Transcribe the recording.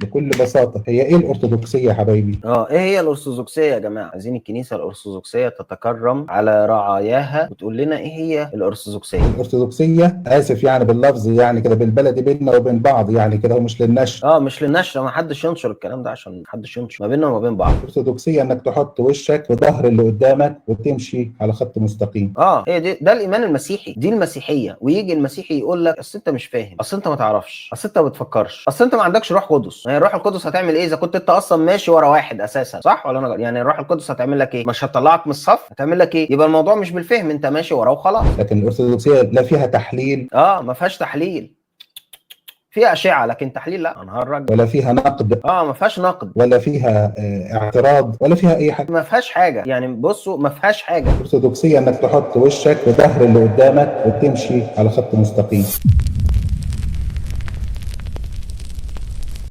بكل بساطة، هي ايه الارثوذكسيه يا حبايبي؟ ايه هي الارثوذكسيه يا جماعة؟ عايزين الكنيسة الارثوذكسيه تتكرم على رعاياها وتقول لنا ايه هي الارثوذكسيه. الارثوذكسيه، اسف يعني باللفظ يعني كده بالبلدي بيننا وبين بعض يعني كده، ومش للنشر. مش للنشر، ما حدش ينشر الكلام ده عشان ما حدش ينشر ما بيننا وما بين بعض. الارثوذكسيه انك تحط وشك في ظهر اللي قدامك وتمشي على خط مستقيم. هي دي، ده الايمان المسيحي، دي المسيحية. ويجي المسيحي يقول لك اصل انت مش فاهم، اصل انت ما تعرفش، اصل انت ما بتفكرش، اصل انت ما عندكش روح قدس. يعني الروح القدس هتعمل ايه اذا كنت انت اصلا ماشي ورا واحد اساسا؟ صح ولا انا غلط؟ يعني الروح القدس هتعمل لك ايه؟ مش هتطلعك من الصف؟ هتعمل لك ايه؟ يبقى الموضوع مش بالفهم، انت ماشي وراه وخلاص. لكن الارثوذكسيه لا فيها تحليل، ما فيهاش تحليل، فيها اشعه لكن تحليل لا. انا هرج. ولا فيها نقد، ما فيهاش نقد، ولا فيها اعتراض، ولا فيها اي حاجة، ما فيهاش حاجة. يعني بصوا ما فيهاش حاجة. الارثوذكسيه انك تحط وشك في ظهر اللي قدامك وتمشي على خط مستقيم.